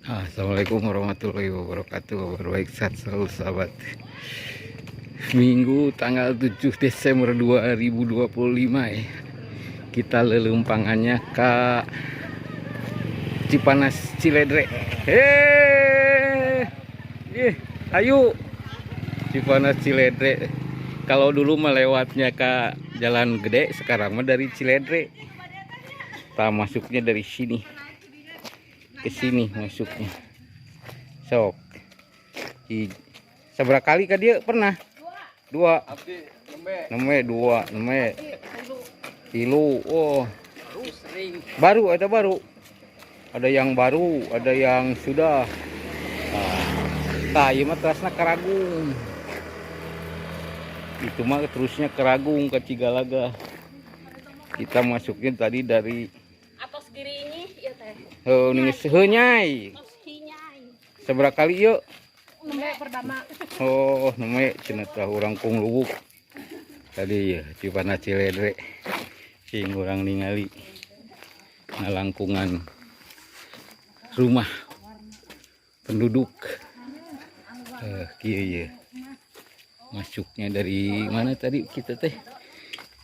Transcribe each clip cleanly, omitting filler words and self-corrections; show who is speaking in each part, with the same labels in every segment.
Speaker 1: Assalamualaikum warahmatullahi wabarakatuh. Kabar baik, sehat selalu, sahabat. Minggu tanggal 7 Desember 2025 ya. Kita lelempangannya ke Cipanas Ciledre. Heee, ayo Cipanas Ciledre. Kalau dulu melewatnya ke Jalan Gede, sekarang mah dari Ciledre. Kita masuknya dari sini, ke sini masuknya. Sok seberapa kali ka dieu pernah? Dua.
Speaker 2: Abdi nembe.
Speaker 1: Nembe dua, nembe tilu. Oh,
Speaker 2: Sering.
Speaker 1: Baru ada, baru ada yang baru, ada yang sudah. Nah, tah, ieu mah terasna ke Ragung. Itu mah terusnya ke Ragung, ke Cigalaga. Kita masuknya tadi dari
Speaker 3: Atos giri ini ya teh.
Speaker 1: Heuh, geus heuh nyai.
Speaker 3: Atos hinyai.
Speaker 1: Seberapa kali yuk?
Speaker 3: Nembe pertama.
Speaker 1: Oh, namanya cenah tah urang kung lubuk. Tadi ya Cipanas Ciledre. Sing urang ningali ngalangkungan rumah penduduk. Eh, kieu ye. Masuknya dari mana tadi kita teh?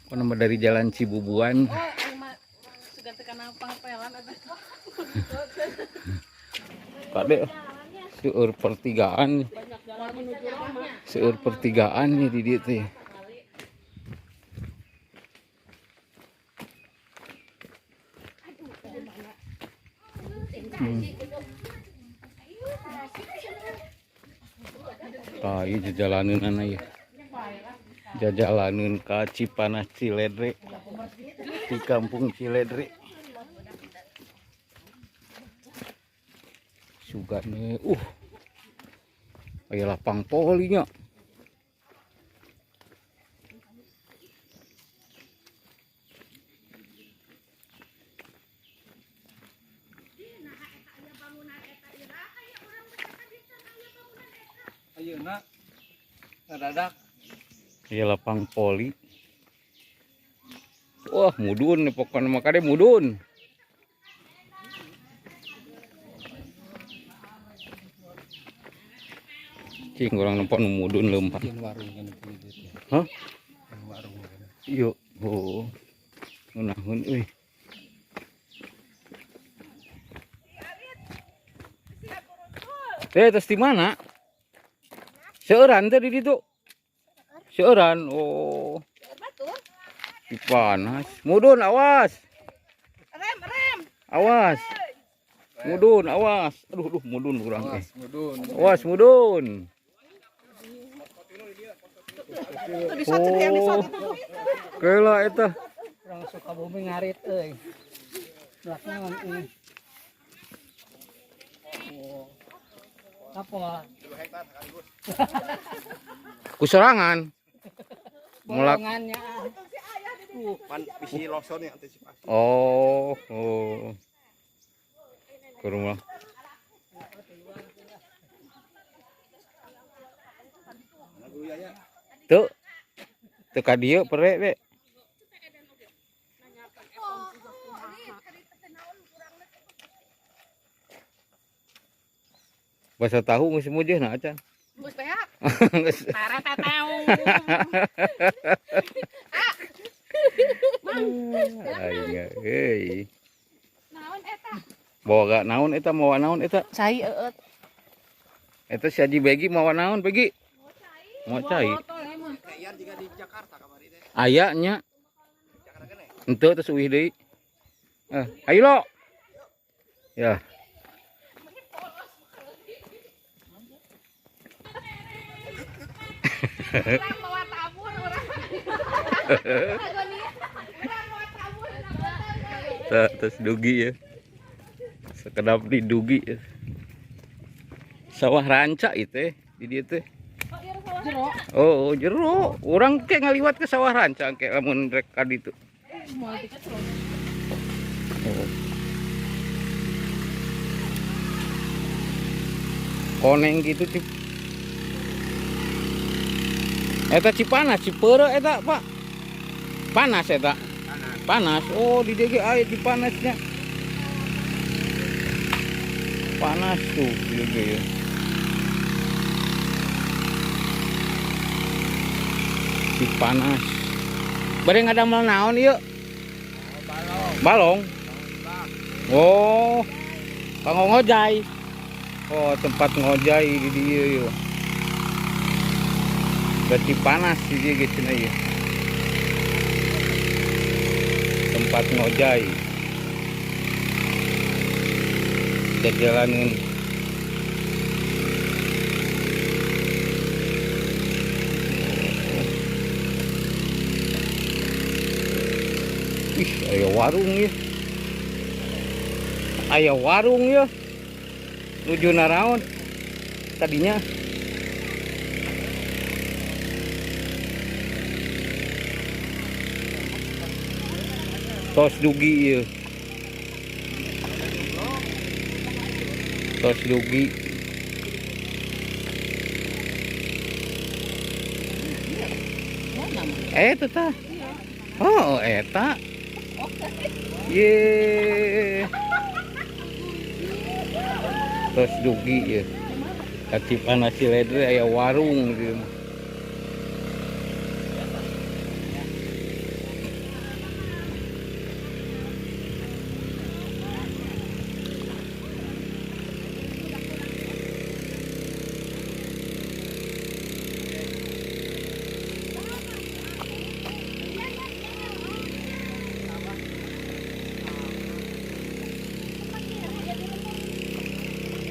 Speaker 1: Kok nama dari Jalan Cibubuan.
Speaker 3: Oh, ini mah sudah tekan apa pelan ada.
Speaker 1: Kade seueur pertigaan.
Speaker 3: Banyak jalan menuju Roma.
Speaker 1: Seueur pertigaan nih di dieu teh. Tah, ieu jajalaneunana ya. Jajalaneun ka Cipanas Ciledre. Di kampung Ciledre. Sugane, aya lapang polinya.
Speaker 2: Ayeuna ngadadak.
Speaker 1: Aya lapang poli. Wah, mudun nih pokoknya mah kade mudun. Cing urang nempo nu mudun leumpang.
Speaker 2: Bikin warung kan itu gitu.
Speaker 1: Hah?
Speaker 2: Warung kan.
Speaker 1: Iya, oh. Ngeunaheun euy. Eh, terus di mana? Seueuran teh di ditu. Seueuran. Oh. Panas. Mudun awas.
Speaker 3: Rem, rem.
Speaker 1: Awas. Mudun awas. Aduh, aduh, mudun urang eh.
Speaker 2: Awas mudun.
Speaker 1: Awas mudun.
Speaker 3: Tuh di shot yang di shot itu tuh.
Speaker 1: Kela eta.
Speaker 4: Orang Sukabumi ngarit euy. Belakang ini. Oh. Apa?
Speaker 1: Kusorangan. Mulak.
Speaker 4: Bolongannya.
Speaker 2: Pan bisi longsor nih antisipasi.
Speaker 1: Oh, oh. Ke rumah. Tuh. Tuh ka dieu pere we. Basa tahu geus mujeuhna acan.
Speaker 3: Geus teh.
Speaker 1: Geus.
Speaker 3: Tara tatau.
Speaker 1: Aing euy.
Speaker 3: Naon eta?
Speaker 1: Boga naon eta, mawa naon eta?
Speaker 3: Cai eueut.
Speaker 1: Eta si Haji Begi mawa naon Begi? Mau cai.
Speaker 2: Ian juga di Jakarta kamari teh.
Speaker 1: Aya nya.
Speaker 2: Jakarta keneh.
Speaker 1: Henteu terus uih deui. Eh, ayo lo. Ya.
Speaker 3: Urang mawa tabur urang. Urang mawa tabur.
Speaker 1: Tah, terus dugi ya. Sekedap di dugi ya. Sawah ranca itu teh di dieu teh.
Speaker 4: Jero.
Speaker 1: Oh, jero. Urang ke ngaliwat ke sawah ranca ke lamun rek ka ditu. Oh. Koneng gitu cip. Eta Cipanas, Cipeureuh eta, Pak. Panas eta. Panas. Oh, di DG aya Cipanasnya. Panas tuh juga ya. Cipanas. Bari ngadamel naon ieu? Balong. Oh. Kanggo ngojay. Oh, tempat ngojay di dieu ieu. Berarti panas di dieu ge cenah ieu. Tempat ngojay. Jalanin. Ih, aya warung ya. Aya warung ya. Nuju naraon tadinya. Tos dugi ya. Tos dugi. Eta tah. Oh, eta. Ye. Tos dugi ya. Ka Cipanas Ciledre aya warung gitu.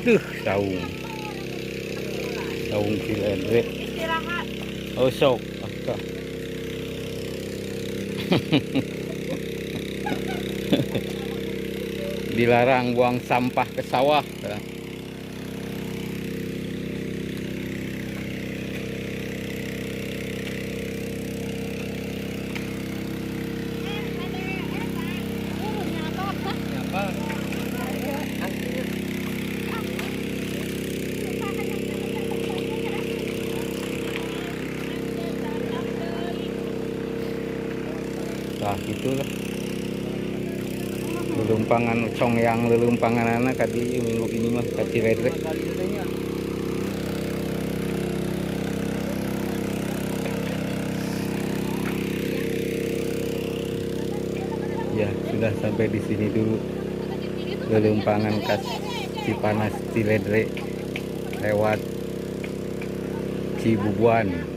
Speaker 1: Duh, saung. Saung Ciledre.
Speaker 3: Istirahat.
Speaker 1: Oh, sok. Dilarang buang sampah ke sawah. Nah, itulah lelumpangan congyang lelumpangan anak tadi minggu ini mah ka Ciledre. Ya, sudah sampai di sini dulu lelumpangan khas Cipanas Ciledre lewat Cibubuan.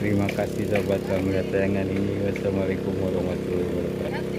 Speaker 1: Terima kasih sahabat telah melihat tayangan ini. Wassalamualaikum warahmatullahi wabarakatuh.